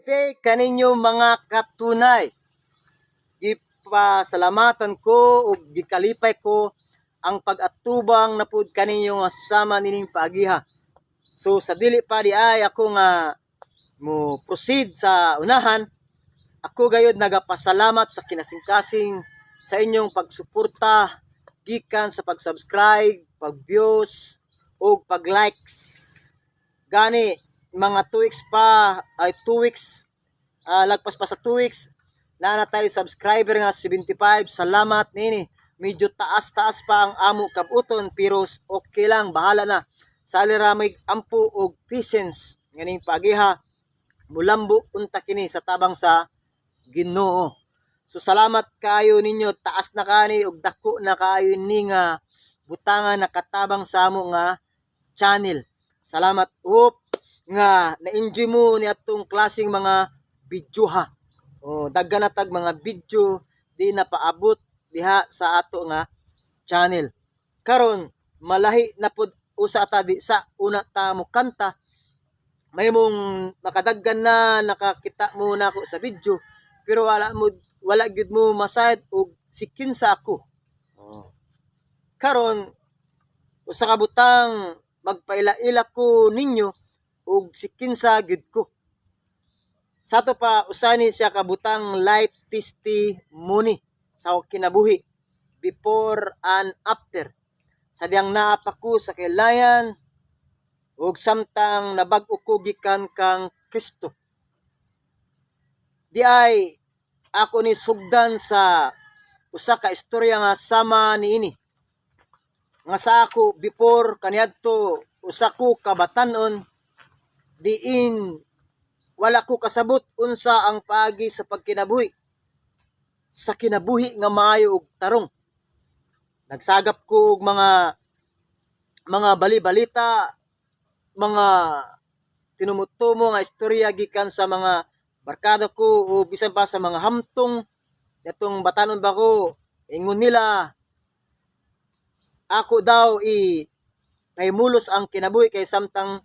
Day kaninyo, mga katunay. Gipasalamatan ko ug gikalipay ko ang pag-atubang na pud kaninyo nga sama nining paagiha. So sa dili pa di ay ako nga mo proceed sa unahan, ako gayud nagapasalamat sa kinasingkasing sa inyong pagsuporta gikan sa pag-subscribe, pag-views ug pag-likes. Gani mga 2 weeks pa ay 2 weeks, lagpas pa sa 2 weeks na tayo subscriber nga 75. Salamat nini. Medyo taas-taas pa ang amo kabuton, pero okay lang, bahala na. Sali ra may ampo og patience nganing pagiha, mulambo unta kini sa tabang sa Ginoo. So salamat kayo ninyo, taas na kani og dako na kaayo ni nga butangan nakatabang sa amo nga channel. Salamat up nga na-enjoy mo ni atong klaseng mga video ha. O daghan na tag mga video di na paabot diha sa ato nga channel. Karon malahi na pud usa ta di sa una ta mo kanta, may mong nakadaggan na nakakita mo na ako sa video, pero wala mo, wala gyud mo masayod og sikin sa ako. Oh. Karon usa ka butang, magpaila-ila ko ninyo og sikinsa gyud ko. Sa ato pa, usani siya kabutang life testimony sa akong kinabuhi before and after sa diyang naa pa ko sa kaylayan ug samtang nabag-o ko gikan kang Kristo. Di ay ako ni sugdan sa usa ka istorya nga sama niini. Nga sa ako before kaniadto, usa ko ka batan-on diin wala ko kasabot unsa ang paagi sa pagkinabuhi sa kinabuhi nga maayo og tarong. Nagsagap ko og mga bali-balita, mga tinumutumo nga istorya gikan sa mga barkada ko o bisan pa sa mga hamtong natong batanon ba ko. Ingon nila, ako daw i pahimulos ang kinabuhi kay samtang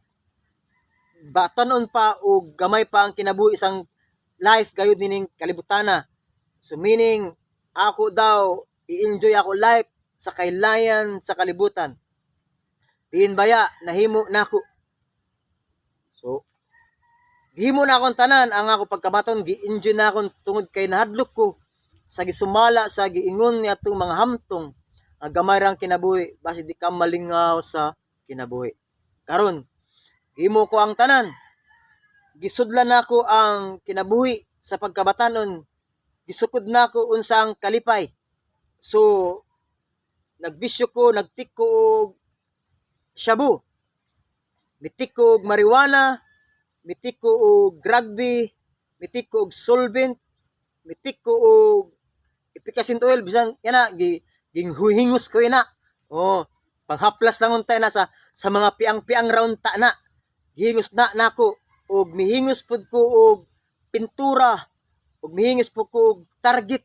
batanon pa o gamay pa ang kinabuhi isang life gayud nining kalibutana. So meaning ako daw i-enjoy ako life sa kaylayan sa kalibutan. Diin baya nahimo nako. So gihimo na akong tanan ang ako pagkabaton, gi-enjoy na akong tungod kay nahadlok ko sa gisumala sa giingon ni atong mga hamtong ang gamay ra ang kinabuhi, basi di ka malingaw sa kinabuhi. Karon gihimo ko ang tanan, gisudlan nako ang kinabuhi sa pagkabatanon, gisukod nako unsa ang kalipay. So nagbisyo ko, nagtik ko og shabu, mitik ko og marijuana, mitik ko og rugby, mitik ko og solvent, mitik ko og Efficascent oil, bisan yana gi ginghuhingos ko ina. Oh, panghaplas lang untay na sa mga piang-piang round ta na. Gihingos na nako og mihingos pud ko og pintura, og mihingos pud ko og Target,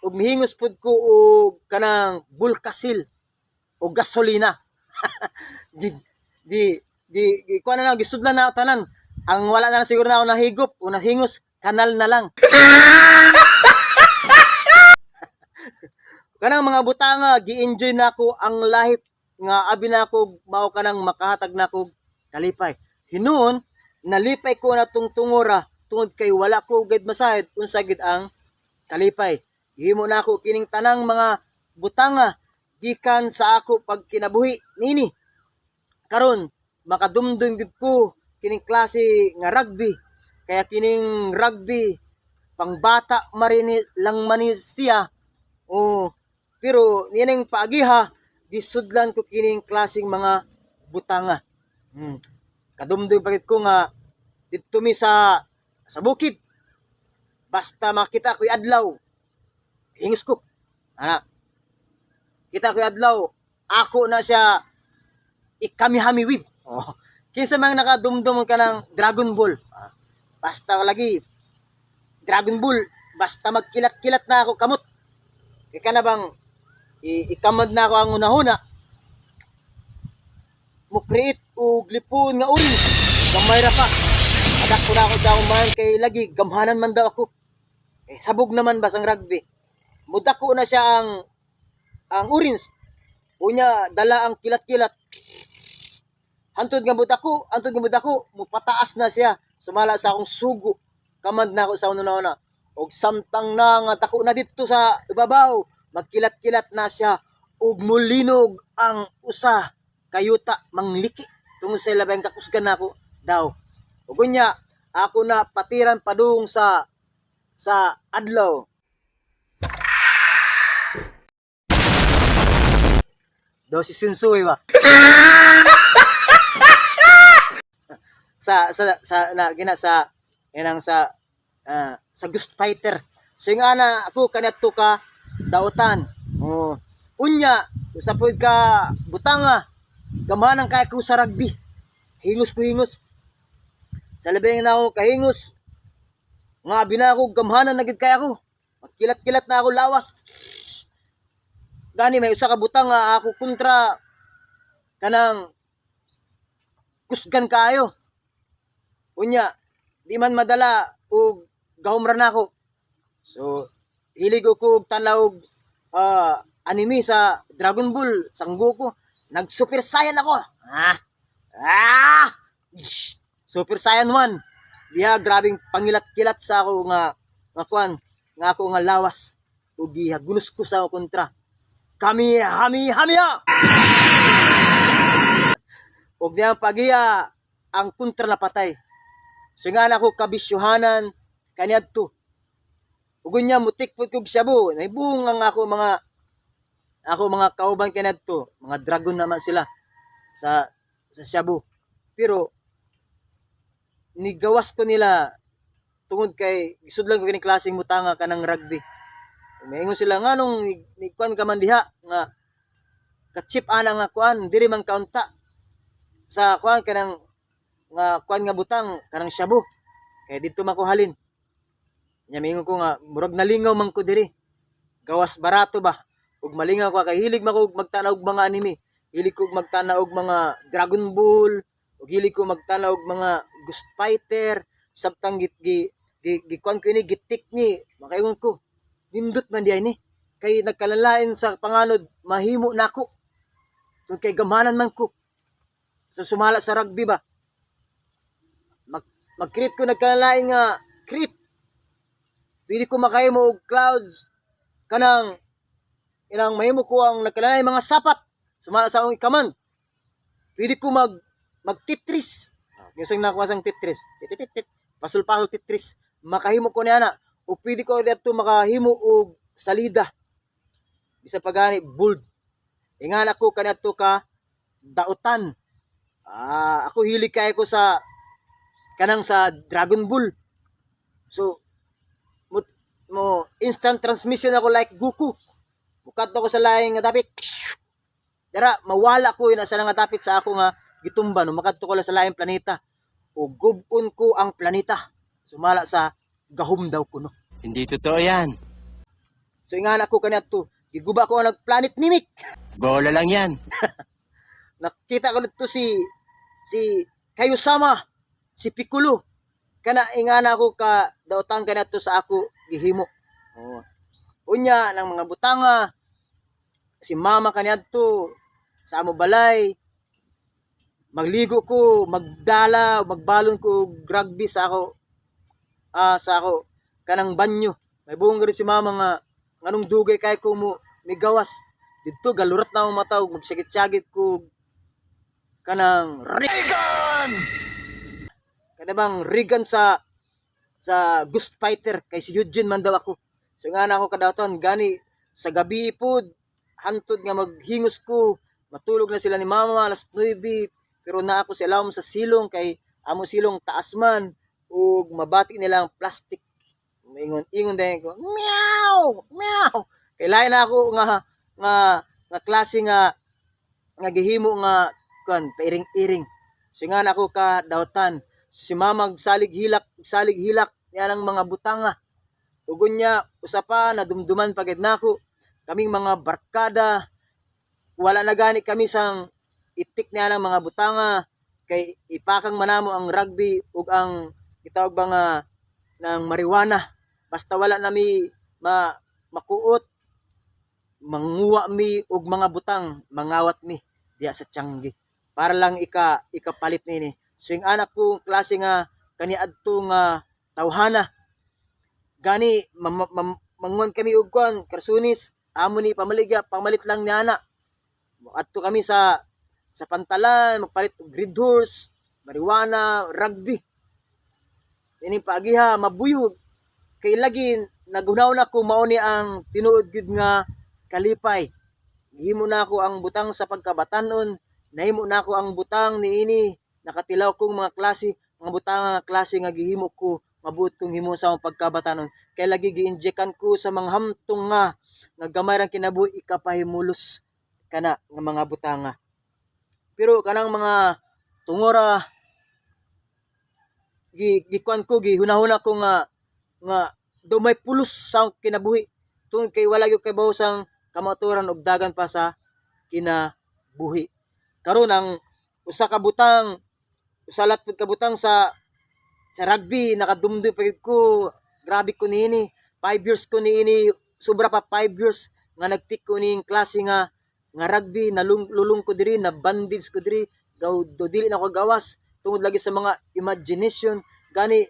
og mihingos pud ko og kanang Bulkasil o gasolina. Di di di, di kuha na lang, gisudlan na tanan. Ang wala na lang siguro na ako nahigop o nahingos, kanal na lang. Kanang mga butanga, gi-enjoy na ako ang life nga abi na ako mao kanang makahatag na ako kalipay. Hinuon nalipay ko na tong tungora tungod kay wala ko gid masayod unsa gid ang kalipay. Gihimo na ako kining tanang mga butanga gikan sa ako pagkinabuhi nini. Karon makadumdum gid ko kining klase nga rugby. Kaya kining rugby pangbata marini lang man siya. Oh, pero nining paagiha, gisudlan ko kining klaseng mga butanga. Kadumdum pa gid ko nga didto mi sa bukid. Basta makita ko'y adlaw, hingos ko. Ana. Kita ko'y adlaw, ako na siya ikamihami wib. Oh. Kinsa mang nakadumdum ka ng Dragon Ball? Ah, basta lagi Dragon Ball, basta magkilat-kilat na ako kamot. Ika na bang ikamad na ako ang unahuna mo create og lipon nga orange, gamay ra ka. Padako na ako sa akong man kay lagi gamhanan man daw ako. Eh, sabog naman ba sang rugby. Mudako na siya ang orange. Unya dala ang kilat-kilat. Hantod nga mudako, hantod nga mudako, mupataas na siya. Sumala sa akong sugo. Command na ako sa una-una. Og samtang na nga dako na didto sa ibabaw, magkilat-kilat na siya ug mulinog ang usa kayuta mangliki tungod sa labing kakusgan nako daw. Ug unya ako na patiran padung sa adlaw. Daw si Sensui ba? Sa na gina sa inang sa sa Ghost Fighter. So yung ana ako kaniadto ka dautan. Oh. Unya usa pod ka butanga, gamanan kay ko sa rugby. Hingos ko hingos. Sa labing na ako kahingos nga binako, gamhanan na gid kay ako. Magkilat-kilat na ako lawas. Gani may usa ka butang nga ako kontra kanang kusgan kaayo. Unya, di man madala og gahom ra nako. So, hilig ko og tan-aw og anime sa Dragon Ball, sang Goku. Nag Super Saiyan ako. Ah. Ah! Ish! Super Saiyan 1. Diha grabing pangilat-kilat sa ako nga nga kuan, nga ako nga lawas ug gihagunos ko sa ako kontra. Kami hami hamiya. Og diha pagiya ang kontra na patay. So nga na ako kabisyuhanan kaniadto. Ug unya mutik pud kog shabu. May bunga nga ako mga kauban kaniadto, mga dragon naman sila sa shabu. Pero nigawas ko nila tungod kay gisudlan ko kining klaseng butanga kanang rugby. Maingon sila nga nung ni kuan ka man diha nga ka-cheap ana nga kuan, diri man kaunta sa kuan kanang nga kuan nga butang kanang shabu kay didto man ko halin. Nya mingon ko nga murag nalingaw man ko diri, gawas barato ba ug malingaw ko kay hilig man ko og magtan-aw og mga anime, hilig ko og magtan-aw og mga Dragon Ball ug hilig ko magtan-aw og mga Ghost Fighter. Samtang gi gi gi, gi kuan ko ini, gitik ni makaingon ko nindot man diay ni kay nagkalalain sa panganod mahimo nako kung kay gamhanan man ko. So sumala sa rugby ba, mag-create ko nagkalalain nga create, pwede ko makahimo og clouds kanang inang mahimo ko ang nagkalalain mga sapat sumala sa akong command. Pwede ko mag Tetris. Yung nakuha sang Tetris, tit pasul-pasul Tetris, makahimo ko niya na o pwede ko dito makahimo og salida, bisa pa gani bold. Ingan ako kaniadto ka dautan. Ah, ako hilig kay ko sa kanang sa Dragon Ball. So mo instant transmission ako like Goku. Mukat ako sa laing nga dapit. Dara mawala ko yun sa nga dapit sa ako nga gitumba no makadto ko lang sa laing planeta. O gub-on ko ang planeta. Sumala sa gahom daw kuno. Hindi totoo yan. So ingan ako kaniadto, giguba ko ang planet Namek. Bola lang yan. Nakita ko dito si Kaiosama, si Piccolo. Kana ingana ako ka daotang kaniadto sa ako gihimo. Oh. Unya ng mga butanga, si mama kaniadto sa amo balay, magligo ko, magdala, magbalon ko og rugby sa ako kanang banyo. May buong rin si mama nga nganong dugay kay ko mo migawas. Didto galurat na akong mata ug magsagit-sagit ko kanang Regan. Kana bang Regan sa Ghost Fighter kay si Eugene man daw ako. So nga na ako kadauton gani sa gabi pod hantod nga maghingos ko, matulog na sila ni mama alas 9, pero na ako sa ilawom sa silong kay amo silong taas man ug mabati nila ang plastic. Ingon ingon dayon ko, "Meow meow," kay lain na ako nga klase nga gihimo nga kuan pairing-iring. So nga na ako ka dautan, si mama salig hilak, salig hilak niya lang mga butanga. Ug unya usa pa nadumduman pagid nako, kaming mga barkada wala na gani kami sang itik niya lang mga butanga kay ipakang manamo ang rugby ug ang Gitawag ba nga ng marijuana. Basta wala na mi makuot, manguwa mi og mga butang, mangawat mi diya sa tiyanggi para lang ikapalit nini. So yung anak ko klase nga kaniadto nga tawhana gani manguan kami og kuan karsunis, amo ni pamaligya, pamalit lang ni ana. Adto kami sa pantalan, magpalit og Red Horse, marijuana, rugby. Ining paagiha mabuyog kay lagi nagunaw na ko mao ni ang tinuod gyud nga kalipay. Gihimo na ako ang butang sa pagkabatanon, nahimo na ako ang butang niini, nakatilaw kong mga klase, mga butang nga klase nga gihimo ko, mabuot kong himo sa akong pagkabatanon. Kay lagi gi-injectan ko sa mga hamtong nga nga gamay rang kinabuhi, ikapahimulos kana nga mga butanga. Pero kanang mga tungora, gikuan ko, gihunahuna ko nga nga daw may pulos sa kinabuhi tungod kay wala gyud kay sang kamatuoran og dagan pa sa kinabuhi. Karon ang usa ka butang, usa lat pud ka butang sa rugby, nakadumdum pa gyud ko, grabe ko niini. 5 years ko niini, sobra pa 5 years nga nagtik ko ning klase nga nga rugby, nalulung ko diri, na bandage ko diri, gaw do dili na ko gawas tungod lagi sa mga imagination. Gani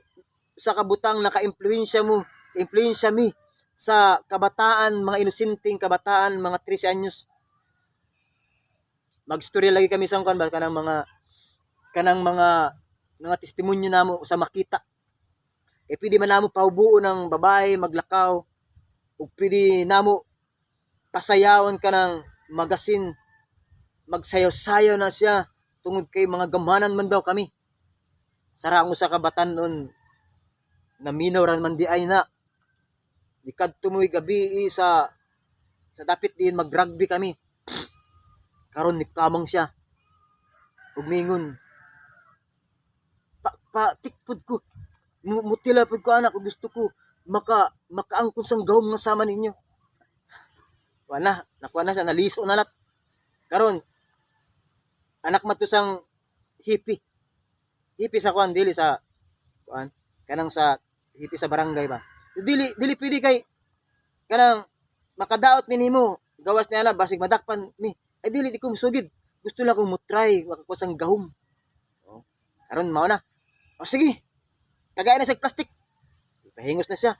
sa kabutang naka-impluwensya mo, ka-impluwensya mi sa kabataan, mga inosenteng kabataan, mga 13 anyos. Magstorya lagi kami sa kan ba kanang mga testimonyo namo sa makita. Eh pwede man namo pahubuon ng babae maglakaw ug pwede namo pasayawon ka ng magasin, magsayaw-sayaw na siya tungod kay mga gamanan man daw kami. Sara ang usa ka batanon, naminaw ra man di ay na. Dikadto mo'y gabi eh, sa dapit din mag-rugby kami. Karon ni kamang siya. Ug mingon pa, pa tikpod ko. Mutila pud ko anak, gusto ko makaangkon sang gahom nga sama ninyo. Wala, nakuha na siya, naliso na lat. Karon anak man to sang hippie. Hippie sa kuan, dili sa kuan, kanang sa hippie sa barangay ba. Dili dili pwede kay kanang makadaot ni nimo gawas ni ana, basig madakpan mi. Ay dili di ko musugid. Gusto lang kong mutry makakuha sang gahom. Oh. Karon mao na. O sige. Tagay na sa plastic. Pahingos na siya.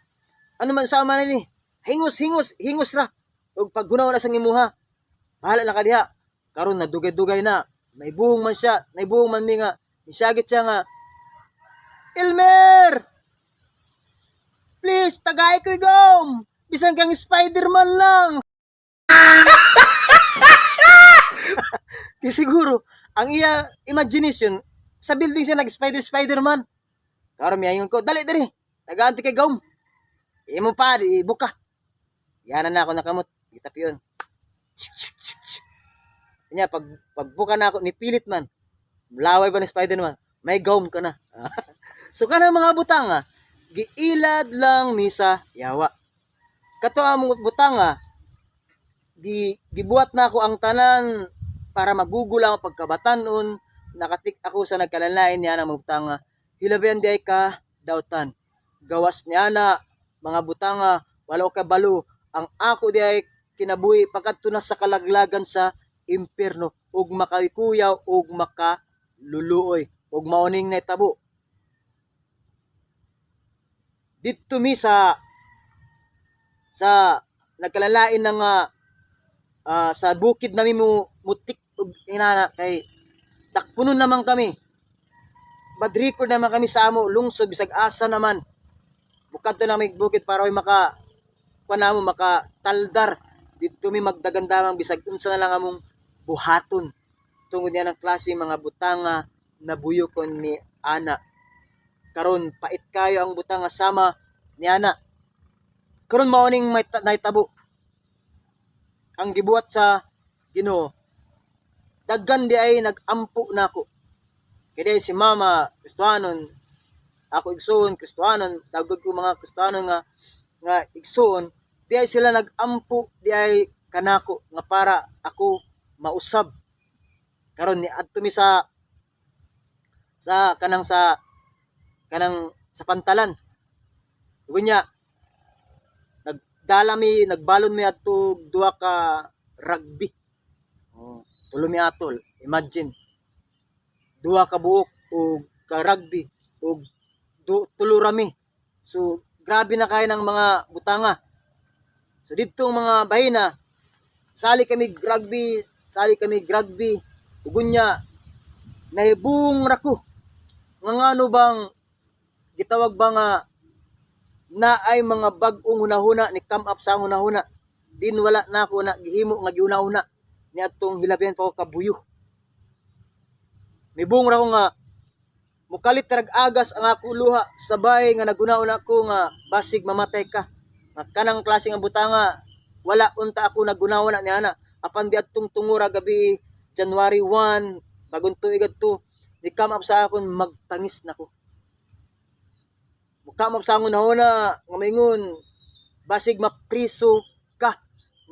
Ano man sama na ni? Hingos, hingos, hingos ra. Ug paggunaw na sa imuha. Bahala na ka diha. Karon nadugay-dugay na. Naibuhong man siya, naibuhong man mi nga. Misagit siya nga, "Elmer! Please, tagay ko gom! Bisan kang Spider-Man lang!" Di siguro, ang iya imagination, sa building siya nag-spider Spider-Man. Karon miingon ko, "Dali dali. Tagaan ti kay gom. Imo pa, di buka." Yan na ako nakamot. Gitap yun. Nya pag pagbuka na ako ni pilit man. Laway ba ni Spider-Man? May gawm ka na. So kana mga butang ah, giilad lang mi sa yawa. Kato ang mga butang ah, di gibuhat na ako ang tanan para magugol ang pagkabatanon. Nakatik ako sa nagkalalain niya ng mga butang ah. Hilabihan di ay ka dautan. Gawas niya na mga butanga, wala ko kabalo ang ako di ay kinabuhi pagkadto na sa kalaglagan sa impierno ug makaikuyaw ug makaluluoy ug maoning naitabo didto mi sa nagkalalain ng sa bukid nami mo mutik og inana kay dakpunon naman kami, bad record naman kami sa amo lungsod, bisag asa naman. Bukad to namin bukid para oy maka kuan namo, maka taldar didto mi, magdagandamang bisag unsa na lang among buhaton tungod niya ng klase mga butanga na buyokon ni ana. Karon pait kayo ang butanga sama ni ana. Karon mao ning may naitabo ang gibuhat sa Ginoo. Daghan di ay nag-ampo nako kay di si mama Kristohanon, ako igsoon Kristohanon, dagod ko mga Kristohanon nga nga igsoon. Di ay sila nag-ampo di ay kanako nga para ako mausab. Karon ni adto mi sa kanang Sa pantalan. Unya nagdala mi, nagbalon mi adto duha ka rugby. Oh, tulo mi atol. Imagine. Duha ka buok og ka rugby og tulo ra mi. So grabe na kay ng mga butanga. So didto mga bahina, sali kami rugby, sali kami rugby. Ug unya nahibung ra ko. Nga ngano bang gitawag ba nga naay mga bag-ong hunahuna ni come up sa akong hunahuna din wala na ako na gihimo nga gihuna-huna ni atong hilabihan pa ko kabuyo. Mibung ra ko nga mukalit rag agas ang ako luha sabay nga naguna-una ko nga basig mamatay ka. Nga kanang klase nga butanga wala unta ako naguna-una ni ana apan di atong tungura gabi January 1 bagong tuig adto ni come up sa akon, magtangis nako. Mo-come up sa akong hunahuna nga maingon basig mapriso ka.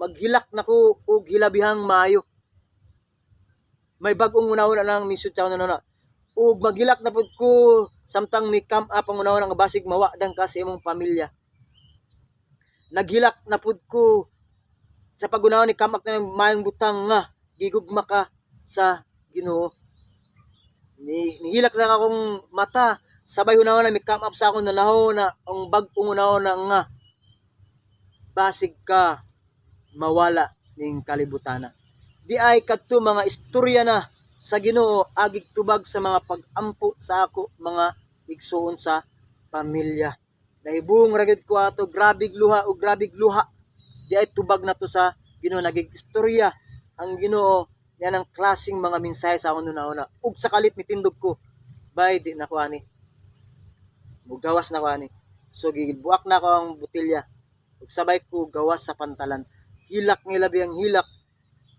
Maghilak nako og hilabihang maayo. May bag-ong hunahuna lang misud sa akong hunahuna. Ug maghilak na pud ko samtang mi come up ang hunahuna nga basig mawadan ka sa imong pamilya. Naghilak na pud ko sa paghunahuna ni come up na ng maayong butang nga gigugma ka sa Ginoo. Ni nihilak na akong mata sabay hunahuna mi come up sa akong hunahuna ang bag-ong hunahuna nga basig ka mawala ning kalibutana. Di ay kadto mga istorya na sa Ginoo agig tubag sa mga pag-ampo sa ako mga igsuon sa pamilya. Nahibong ra gyud ko ato, grabig luha o grabig luha. Di ay tubag na to sa Ginoo, nagig istorya ang Ginoo niya ng klaseng mga mensahe sa akong hunahuna. Ug sa kalit mitindog ko, bay di na ko ani. Mugawas na ko ani. So gibuak na ko ang botelya. Ug sabay ko gawas sa pantalan. Hilak nga labi ang hilak.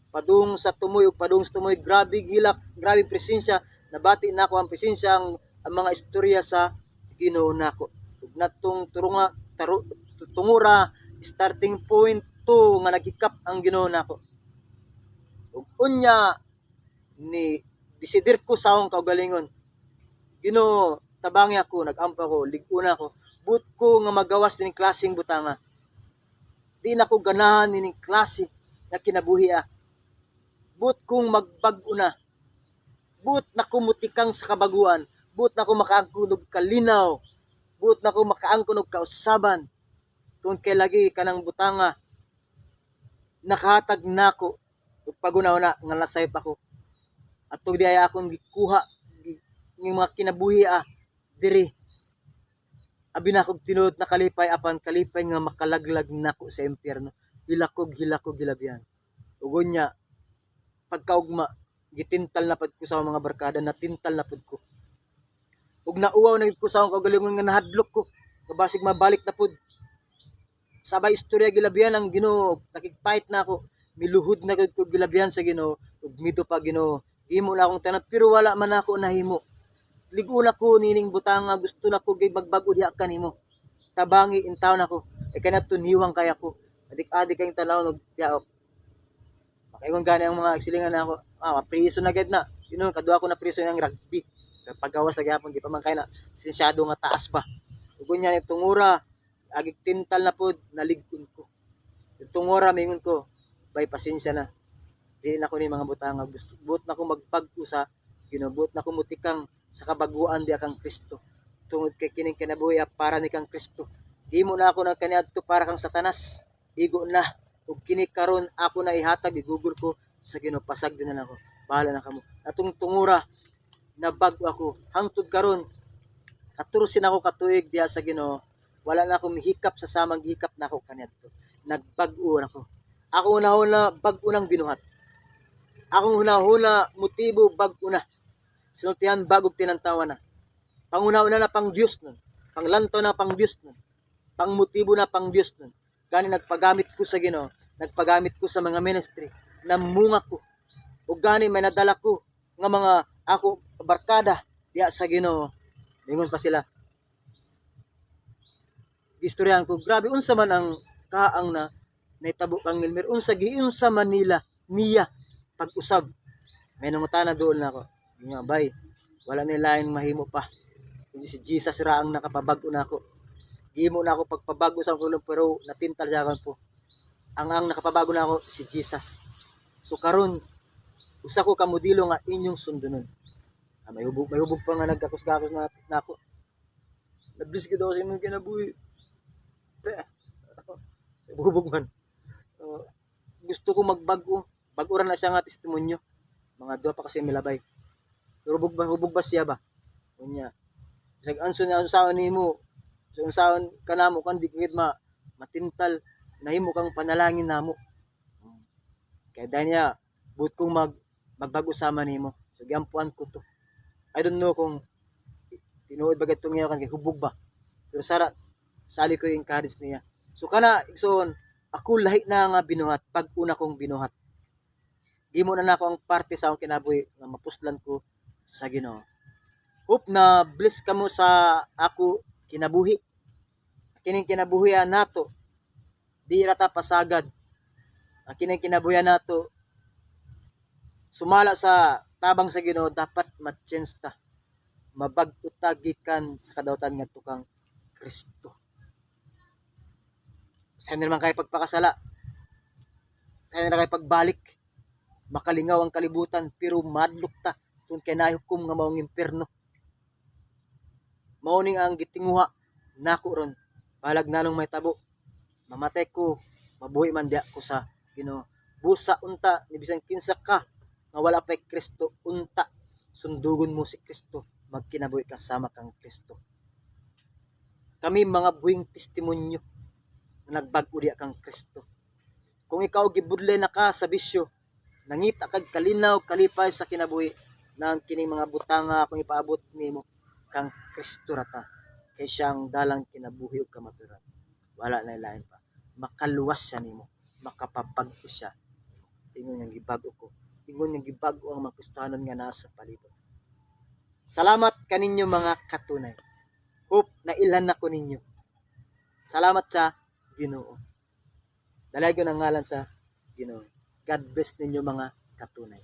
Padung sa tumoy ug padung sa tumoy, grabe hilak, grabe presensya. Nabati na ako ang presensya ang mga istorya sa Ginoo nako. Ug natong turunga taru, tungura starting point 2 nga naghikap ang Ginoo nako. Ug unya ni desidir ko sa akong kaugalingon. Ginoo, tabangi ako, nag-ampo ako, lig-una ako. But ko nga magawas din klaseng butanga. Di na ko ganahan nining klase nga kinabuhi ah. But kong magbag-o na. But na ko mutikang sa kabaguan. But na ko makaangkon og kalinaw. But na ko makaangkon og kausaban. Tungod kay lagi kanang butanga nakahatag nako ug paguna-una nga nasayop ako. Atong di ay akong gikuha ng mga kinabuhi ah diri. Abi na akong tinuod na kalipay apan kalipay nga makalaglag nako sa impyerno. Hilakog hilakog gilabihan. Ug unya pagkaugma gitintal na pud ko sa akong mga barkada, natintal na pud ko. Ug nauwaw na gid ko sa akong kaugalingon nga nahadlok ko nga basig mabalik na pud. Sabay istorya gilabihan ang Ginoo, nakigfight na ako. Miluhod na gud ko gilabihan sa Ginoo ug mido pa Ginoo. Gimo na akong tanan pero wala man ako nahimo. Lig-una ko nining butanga, gusto na ko gay magbag-o diha kanimo. Tabangi intawon ako. E kanat tuniwang kaya ko. Adik-adik kayong tanaw og yaok. Makaingon gani ang mga silingan na ako. Ah, priso na gid na. Yun kadua ko na priso ng rugby. Paggawas na gyapon di pa man kay na sensyado nga taas pa. Ug unya ni tungura agig tintal na pod nalig-on ko. Yung tungura mingon ko, bay pasensya na. Dili na ko ni mga butanga, gusto buot na ko magbag-o sa Ginoo, buot na ko mutikang sa kabaguan di kang Kristo. Tungod kay kining kinabuhi ah, para ni kang Kristo. Gimo na ako ng kaniadto para kang Satanas. Igo na. Ug kini karon ako na ihatag, igugol ko sa Ginoo, pasag din na lang ako. Bahala na kamo. Atong tungura nabag-o ako hangtod karon 14 na ako katuig diha sa Ginoo. Wala na ako mihikap sa samang gihikap na ako kaniadto. Nagbag-o na ako. Ako hunahuna bag-o nang binuhat. Akong hunahuna motibo bag-o na. Sinultihan bagog tinantawa na. Panguna-una na pang Diyos nun. Panglantaw na pang Diyos nun. Pangmotibo na pang Diyos nun. Gani nagpagamit ko sa Ginoo, nagpagamit ko sa mga ministry, namunga ko. O gani may nadala ko nga mga ako barkada diha sa Ginoo. Mingon pa sila. Gistoryahan ko, grabe unsa man ang kaang na nahitabo kang Gilmer, unsa giunsa man nila niya pag-usab. May nangutana doon na ako. Nga bay, wala ni lain mahimo pa. Kundi si Jesus ra ang nakapabag-o nako. Gihimo na ako pagpabago sa akong pero natintal siya po. Ang nakapabago nako si Jesus. So karon usa ko ka modelo nga inyong sundunon. Ah, may hubog pa nga nagkakos-gakos na nako. Nablis gid ako sa imong kinabuhi. Te. Sa hubog man. Gusto ko magbago. Bag-o ra na siya nga testimonyo. Mga duha pa kasi milabay. Pero hubog ba siya ba? Unya. Bisag anso na unsaon nimo. So unsaon kanamo kan di gid ma matintal, nahimo kang panalangin namo. Kaya dahil niya, buot kong magbago sama nimo. So giampuan ko to. I don't know kung tinuod ba gatong ngayon kan kay hubog ba. Pero sara sali ko yung encourage niya. So kana, igsoon, ako lahi na nga binuhat, pag una kong binuhat. Gimo na nako ang parte sa akong kinabuhi nga mapuslan ko sa Ginoo. Hope na bless kamo sa ako kinabuhi. Kining kinabuhian nato di ra ta pasagad. Ang kining kinabuhian nato sumala sa tabang sa Ginoo, dapat ma-change ta. Mabag-o ta gikan sa kadawatan ngadto kang Kristo. Sa naman kay pagpakasala. Sa na kay pagbalik. Makalingaw ang kalibutan pero madlok ta tungod kay nahukom nga maong impierno. Mao ning ang gitinguha nako ron. Balag nanong may tabo. Mamatay ko, mabuhi man diya ko sa Ginoo. Busa unta ni bisan kinsa ka nga wala pay Kristo, unta sundugon mo si Kristo, magkinabuhi ka sama kang Kristo. Kami mga buhing testimonyo na nagbag-o diya kang Kristo. Kung ikaw gibudlay na ka sa bisyo, nangita kag kalinaw, kalipay sa kinabuhi, na ang kining mga butanga akong ipaabot nimo, kang Kristo rata. Kay siyang dalang kinabuhi ug kamatuoran. Wala na lain pa. Makaluwas siya nimo, makapabag-o siya. Ingon nga gibag-o ko. Ingon nga gibag-o ang mga Kristohanon nga nasa palibot. Salamat kaninyo, mga katunay. Hope na ilan na ko ninyo. Salamat sa Ginoo. Dalaygon ang ngalan sa Ginoo. God bless ninyo, mga katunay.